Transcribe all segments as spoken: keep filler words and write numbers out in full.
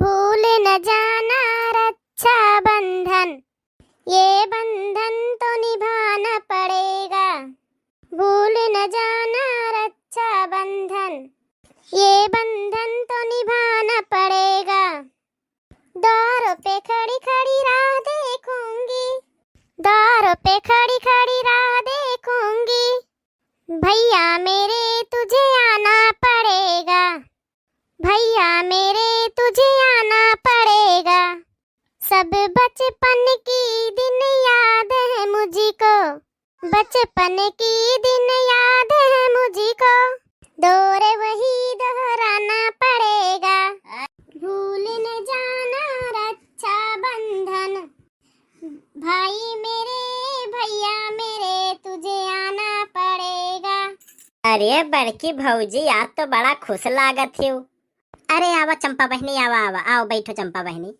भूल न जाना रक्षाबंधन, ये बंधन तो निभाना पड़ेगा। भूल न जाना रक्षाबंधन, ये बंधन तो निभाना पड़ेगा। द्वारों पे खड़ी खड़ी राह देखूंगी, द्वारों पे खड़ी खड़ी राह देखूंगी। भैया मेरे तुझे आना पड़ेगा, भैया मेरे तुझे आना पड़ेगा। सब बचपन की दिन याद है मुझको, बचपन की दिन याद है मुझको, दौर वही दोहराना पड़ेगा। भूल न जाना रक्षाबंधन, भाई मेरे, भैया मेरे, तुझे आना पड़ेगा। अरे बड़की भौजी, आज तो बड़ा खुश लागत हिउ। अरे आवा चंपा बहिनी, आवा, आवा, आओ बैठो चंपा बहिनी।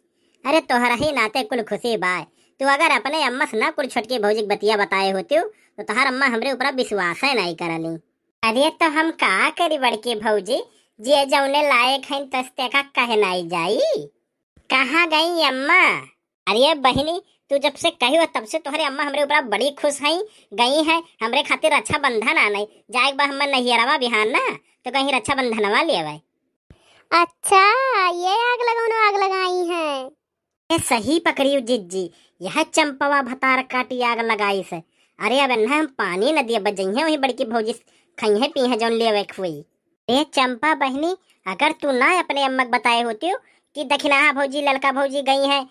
अरे तोहरा ही नाते कुल खुशी बाय। तू अगर अपने अम्मा से ना कुल छोटकी भौजी के बतिया बताए होतिउ, तो तोहार अम्मा हमरे ऊपर विश्वास है नहीं करली। अरे तो हम का करी बड़की भौजी, जे जौने लायक हैं तस तेका कहे नाई जाई। कहाँ गई अम्मा? अरे बहिनी, तू जब से कही हो तब से तोहरे अम्मा हमरे ऊपर बड़ी खुश हैं, गई हैं हमरे खातिर रक्षाबंधन आने। जाए के बा हम्मा नैहरवा बिहान ना, तो कहीं रक्षाबंधनवा ले आवे। अच्छा, ये आग लगौनो आग लगाई है। ए, सही पकड़ियो जिज्जी, यह चंपवा भतार काटी आग लगाइस। अरे अब एन्हा हम पानी न दिए, बजइहे वहीं बड़की भौजी खइहे पीहे जौन लेवे खुई। ए चंपा बहिनी, अगर तू ना अपने अम्मा के बताए होतियो कि दखिनाहा भौजी, ललका भौजी गई हैं,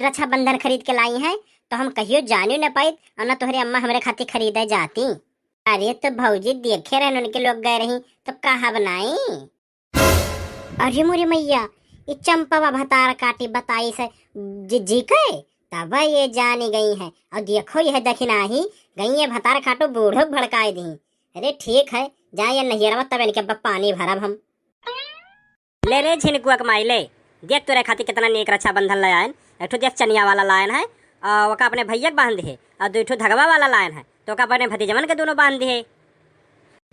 रक्षाबंधन खरीद के लाई हैं, तो हम कहियो जानियो न पाइत और न तोहरे अम्मा हमरे खातिर खरीदे जाती। अरे तो भौजी देखे रहन उनके लोग गए रही, तो कहा बनाई। अरे मोरे मैया, ई चंपवा भतार काटी बताइस जिज्जी के, तब ये जानी गई है। और देखो यह दखिनाही गई है भतार काटो बूढ़ो के भड़काए दी। अरे ठीक है, जाए ये नैहरवा तब इनके ब-, पानी भरब हम। ले रे झिनकुआ के माई ले, देख तोरे खातिर कितना नीक रक्षाबंधन ले आयन। एक ठो देख चनिया वाला लायन है, और ओका अपने भैया के बांध दिहे, और दो ठो धगवा वाला लायन है, तो ओका अपने भतीजवन के दोनों बांध दिहे।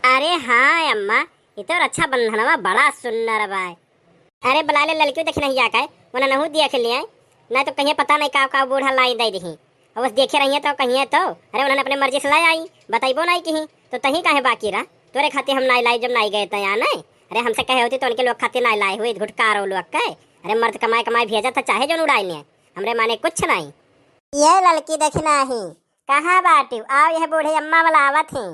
अरे हाँ अम्मा, ई तो रक्षाबंधनवा बड़ा सुन्नर बा। अरे बुला ले ललकियो दखिनहिया के, उन्हें नहू देख लिया, नहीं तो कहीं पता नहीं का का बूढ़ा लाई दे दिही। अब बस देखे रहिए तो कहिए तो, अरे उन्हें अपने मर्जी से लाई आई, बताइबो नहीं किही, तो तही काहे बाकी रह, तोरे खातिर हम नाई लाई जब नाई गए तया नहीं। अरे हमसे कहे होती तो उनके लोग खातिर नाई लाई हुई, घुटकारो लोग के। अरे मर्द कमाए कमाए भेजा था चाहे जो उड़ाई ने, हमरे माने कुछ नहीं। ये ललकी दखिनाही, कहाँ बाटिउ? आओ, यह बूढ़े अम्मा वाला आवत ही।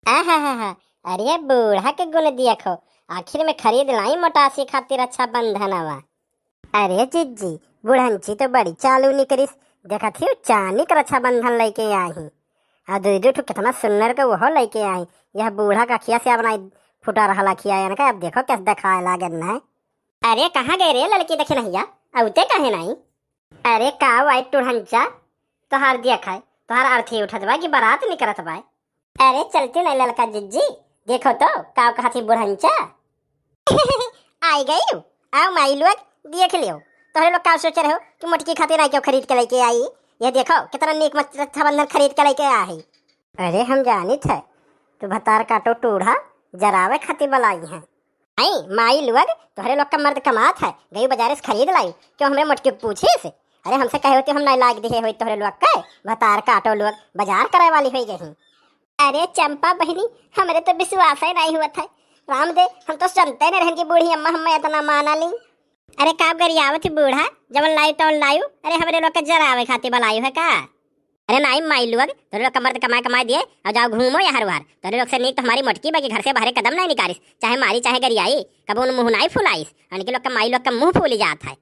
आहाहाहा, अरे बूढ़ा के गुण देखो, आखिर में खरीद लाई मोटासी खातिर रक्षाबंधनवा। अरे जिज्जी, बुढ़ंची तो बड़ी चालू निकरिस, देखत ही चानी के रक्षाबंधन लेके आई। आ दो दो ठो कितना सुन्नर के वहो लेके आई। यह बूढ़ा का अखिया से अब नहीं फुटा रहा अखिया, इनका अब देखो कैसे दिखाए लागे न है। अरे कहाँ गए रे ललकी दखिनहिया, अउते काहे नहीं? अरे का वाई टुढ़ंचा, तोहार देख है, तोहार अर्थी उठत बा कि बारात निकरत बा। अरे चलती नहीं ललका जिज्जी, देखो तो का कहत ही बुढ़ंचा। आई गई, आओ माई लोग, देख लियो, तोहरे लोग का सोचे रहो कि मोटकी खातिर आई क्यों खरीद के लेके आई? ये देखो कितना नीक मत-, रक्षाबंधन खरीद के लेके आ है। अरे हम जानित है, तू भतार काटो टूढ़ा, जरावे खातिर बलाई है। आई माई लोग, तोहरे लोग का मर्द कमात है, गई बाजारे से खरीद लाई, क्यों हमरे मोटकी पूछिस? अरे हमसे कहे होती हम नहीं लाग दिहे होई तोहरे लोग के, भतार काटो लोग, बाजार करे वाली होई गई। अरे चंपा बहिनी, हमरे तो विश्वास ही नहीं हुआ था। राम दे, हम तो सुनते नहीं रहन कि बूढ़ी अम्मा हमें इतना माना ली। अरे का गरियावत ही बूढ़ा, जवन लायु तवन लायु, अरे हमरे लोग के जरावे खातिर बलायु है का? अरे नाई माई लोग, तोरे लोग का मर्द कमाए कमाए दिए, और जाओ घूमो यहाँ रुआर। तोरे लोग से नीक तो हमारी मोटकी बाकी घर से बाहरे कदम नहीं निकालिस, चाहे मारी चाहे गरियाई, कबो उन मुँह नहीं फुलाइस। उनके लोग का माई लोग का मुँह फूली जात है।